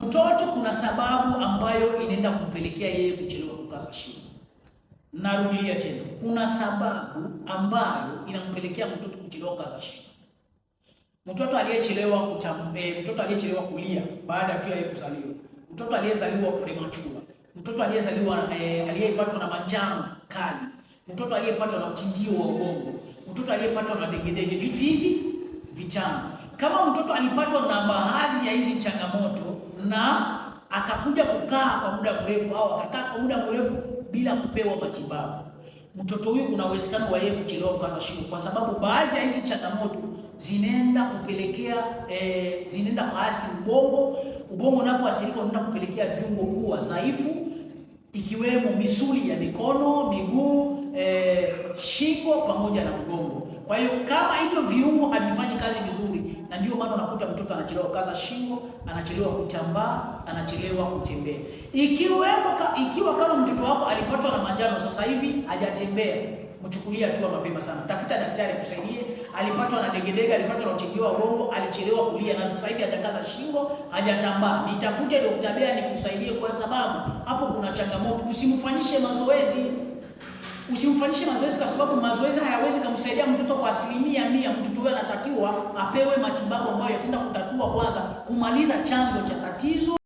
Mtoto kuna sababu ambayo inaenda kumpelekea yeye kuchelewa kukaza shingo. Narudilia tena, kuna sababu ambayo inampelekea mtoto kuchelewa kukaza shingo. Mtoto aliyechelewa mtoto aliyechelewa kulia baada tu ya yeye kuzaliwa, mtoto aliyezaliwa premature, mtoto aliyezaliwa aliyepatwa na manjano kali, mtoto aliyepatwa na utindio wa ubongo, mtoto aliyepatwa na degedege, vitu hivi vitano. Kama mtoto alipatwa na baadhi ya hizi changamoto na akakuja kukaa kwa muda mrefu au akakaa kwa muda mrefu bila kupewa matibabu, mtoto huyu kuna uwezekano wa yeye kuchelewa kukaza shingo, kwa sababu baadhi ya hizi changamoto zinaenda kupelekea zinaenda kuasi ubongo. Ubongo unapoathirika unaenda kupelekea viungo kuwa dhaifu, ikiwemo misuli ya mikono, miguu, shingo pamoja na mgongo. Kwa hiyo kama hivyo viungo havifanyi kazi vizuri, na ndio maana unakuta mtoto anachelewa kukaza shingo, anachelewa kutambaa, anachelewa kutembea. Ikiwa kama mtoto wako alipatwa na manjano sasa hivi hajatembea, mchukulie hatua mapema sana, tafuta daktari akusaidie. Alipatwa na degedege, alipatwa na utindio wa ubongo, alichelewa kulia na sasa hivi hajakaza shingo, hajatambaa, nitafute Dr. Bea nikusaidie, kwa sababu hapo kuna changamoto. Usimfanyishe mazoezi, usimfanyishe mazoezi kwa sababu mazoezi hayawezi kumsaidia mtoto kwa 100%. Mtoto huyo anatakiwa apewe matibabu ambayo yataenda kutatua kwanza, kumaliza chanzo cha tatizo.